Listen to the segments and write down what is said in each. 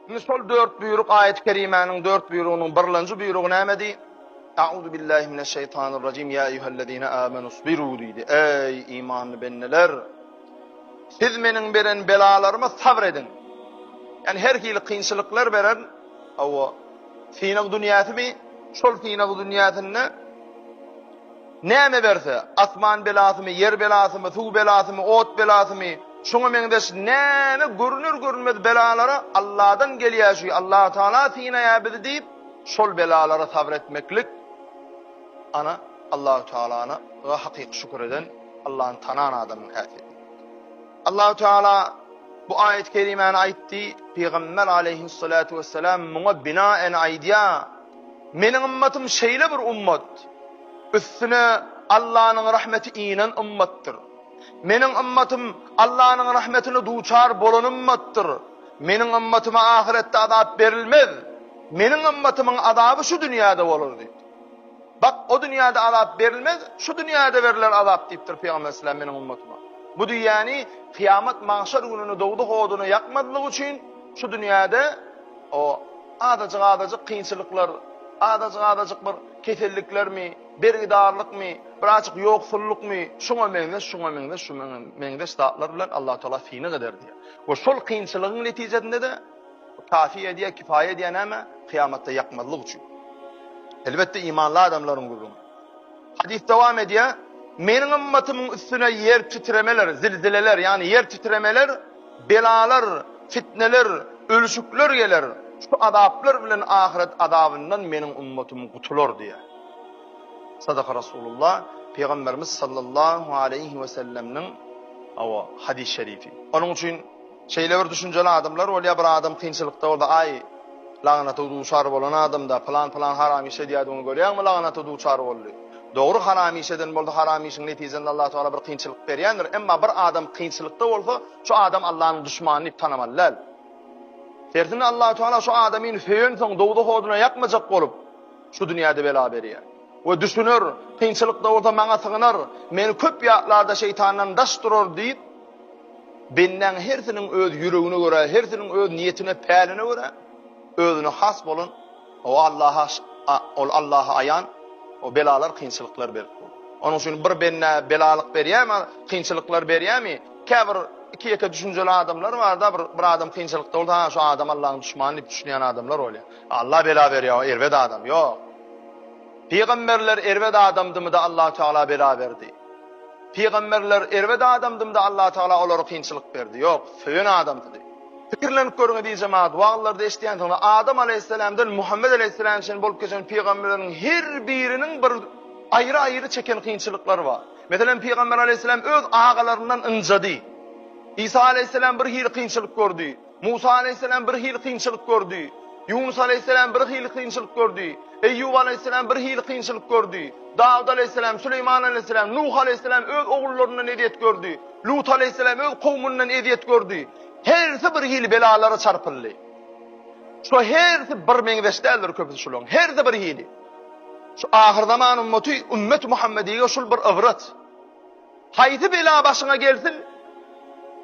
Indi şol dört buýruk aýat-y kerimäniň dört buýrugynyň birlenji buýrugy nämedi? A'uzu billahi mineşşeýtanirrajim ýa eýýuhellezine amenusbiru diýdi. Eý imanly bendeler! Siz meniň beren belalaryma sabyr ediň. Ýani her hili kynçylyklar beren, hawa, synag dünýäsimi? Şol synag dünýäsinde Näme berse, asman belasymy, ýer belasymy, suw belasymy, ot belasymy, şuňa meňzeş näme görüner-görünmez belalara Alladan gelýär şu, Allatagala synaýar bizi diýip, şol belalara sabyr etmeklik, ana, Allahutagalana hakyky şükür eden, Allany tanan adamyň häsiýeti. Allahutagala bu aýat-kerimäni aýtdy, Pygamber aleýhissalatu wessalam muňa binaen aýdýar, Meniň ymmatym şeýle bir ummat, üstüne Allanyň rahmeti inen ymmatdyr. Meniň ymmatym Allanyň rahmetine duçar bolan ymmatdyr. Meniň ymmatyma ahyretde azap berilmez. Meniň ymmatymyň azaby şu dünýäde bolar diýipdir. Bak, o dünýäde azap berilmez, şu dünýäde berler azap diýipdir Pygamber aleyhisselam meniň ymmatyma. Bu diýýäni kyýamat magşar gününi dowzah oduna ýakmazlyk üçin şu dünýäde O azajyk-azajyk kynçylyklar, azajyk-azajyk bir keselliklermi, bergidarlykmy, birazjyk ýoksullykmy, şuňa meňzeş, şuňa meňzeş, şuňa meňzeş zatlar bilen Allatagala synag eder diýýär. We şol kynçylygyň netijesinde-de kafi edýär, kifaýa edýär näme? Kyýamatda ýakmazlyk üçin. Elbetde imanly adamlaryň gürrüňi. Hadys dowam edýär, Meniň ymmatymyň üstüne ýer titremeler, zilzileler, ýagny ýer titremeler Belalar, fitneler, ölüşikler geler, şu azaplar bilen ahyret azabyndan meniň ummatym gutular diýýär. Sadaka Rasulullah, Pygamberimiz sallallahu aleýhi we sellemniň hawa hadys şerifi. Onuň üçin şeýle bir düşünjeli adamlar bolýar, bir adam kynçylykda bolsa, aý, lagnata duçar bolan adamda, pylan-pylan haram iş edýärdigini görýäňmi, lagnata duçar boldy. Dogry haram iş eden bolsa haram işiň netijesinde Allah Tagala bir kynçylyk berýändir. Emma bir adam kynçylykda bolsa şu adam Allanyň duşmany diýip tanamaly däl. Tersine Allah Tagala şu adamyny söýensoň dowzah oduna ýakmajak bolup şu dünýäde bela berýär. We düşüner, kynçylykda bolsa maňa sygynar, meni köp ýatlarda şeýtandan daş durar diýip bendäň hersiniň öz ýüregine görä, hersiniň öz niýetine, päline görä özüne has bolan O Allaha ol Allaha aýan o belalar kynçylyklar berip dur. Onuň üçin bir bendä belalyk berýärmi, kynçylyklar berýärmi? Käbir iki-ýeke düşünjeli adamlar barda, bir bir adam kynçylykda bolsa, ha şu adam Allahyň duşmany diýip düşünýän adamlar bolýar. Allah bela berýär, o erbet adam. Ýok. Pygamberler erbet adamdymyda Allah Teala bela berdi. Pygamberler erbet adamdymyda Allah Teala olara kynçylyk berdi. Ýok, söýen adamsydy. Pikirlenip görüň eziz jemagat, wagyzlarda eşidýänsiňiz, Adam aleýhissalamdan Muhammet aleýhissalama çenli bolup geçen pygamberleriň her biriniň bir aýry-aýry çeken kynçylyklary bar. Meselem, pygamber aleýhissalam öz agalaryndan ynjady. Isa aleýhissalam bir hili kynçylyk gördi. Musa aleýhissalam bir hili kynçylyk gördi. Ýunus aleýhissalam bir hili kynçylyk gördi. Eýýub aleýhissalam bir hili kynçylyk gördi. Dawut aleýhissalam, Süleýman aleýhissalam, Nuh aleýhissalam öz ogullaryndan ezýet gördi. Lut aleýhissalam öz kowmundan ezýet gördi. Hersi bir hili belalara çarpyldy. Şu hersi bir meňzeş däldir köpüsi şularyň. Hersi bir hili. Şu ahyrzaman ummaty, ümmet Muhammediye şul bir ybrat. Haýsy bela başyňa gelsin,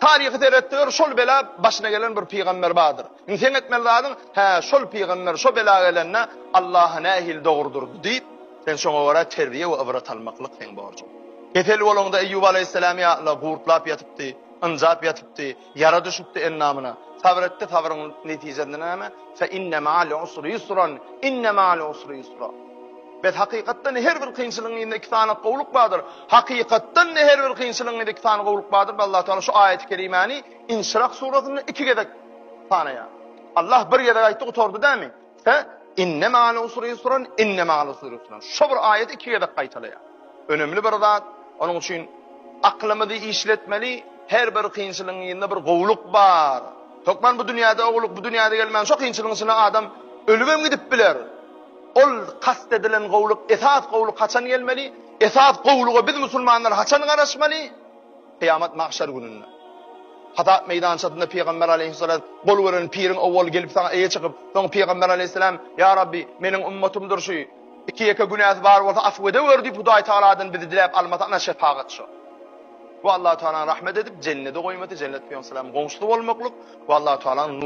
taryhy seretdiler, şol bela başyna gelen bir pygamber bardyr. Indi seň etmeli zadyň, hä, şol pygamber şo bela gelende Allaha nähili dogry durdy diýip, sen şoňa görä terbiýe we ybrat almaklyk seň borjuň. Kesel bolanda Eýýup alaýhyssalam ýa-la gurtlap ýatypdy, ynjap ýatypdy, ýara düşüpdi endamyna. Sabyr etdi, sabryň netijesinde näme? Fe inne ma'al usri ýusran, inne ma'al usri ýusra. Bes hakykatdan her bir kynçylygyň yzynda iki sany gowluk bardyr. Hakykatdan her bir kynçylygyň yzynda iki sany gowluk bardyr. Allah Taala şu aýaty kerimäni Inşirah surasynda iki gezek sanaýar. Allah bir gezek aýtdy gutardy dämi? Fe inne ma'al usri ýusran, inne ma'al usri ýusran. Şo bir aýaty iki gezek gaýtalaýar. Önemli bir zat. Onuň üçin aklymyzy işletmeli. Her bir kynçylygyň yzynda bir gowluk bar. Hökman bu dünýäde gowluk, bu dünýäde gelmän şo kynçylygyň içinde adam ölübem gidip biler. Ol kast edilen gowluk, esas gowluk haçan gelmeli? Esas gowluga biz musulmanlar haçan garaşmaly? Kyýamat magşar gününde. Hasap meýdançasynda Pygamber aleýhissalam gol beren piriň owal gelip saňa eýe çykyp, soň Pygamber aleýhissalam, Ýa Rabbi, meniň ummatymdyr şu, iki-ýeke günäsi bar bolsa afw edewer diýip Hudaý Tagaladan bizi diläp almasa ana şepagat şo. Bu Allahu Tagalanyň rahmet edip jennede goýmasy, jennet Pygamber aleýhissalamyň goňşusy bolmaklyk we Allahu Tagalanyň.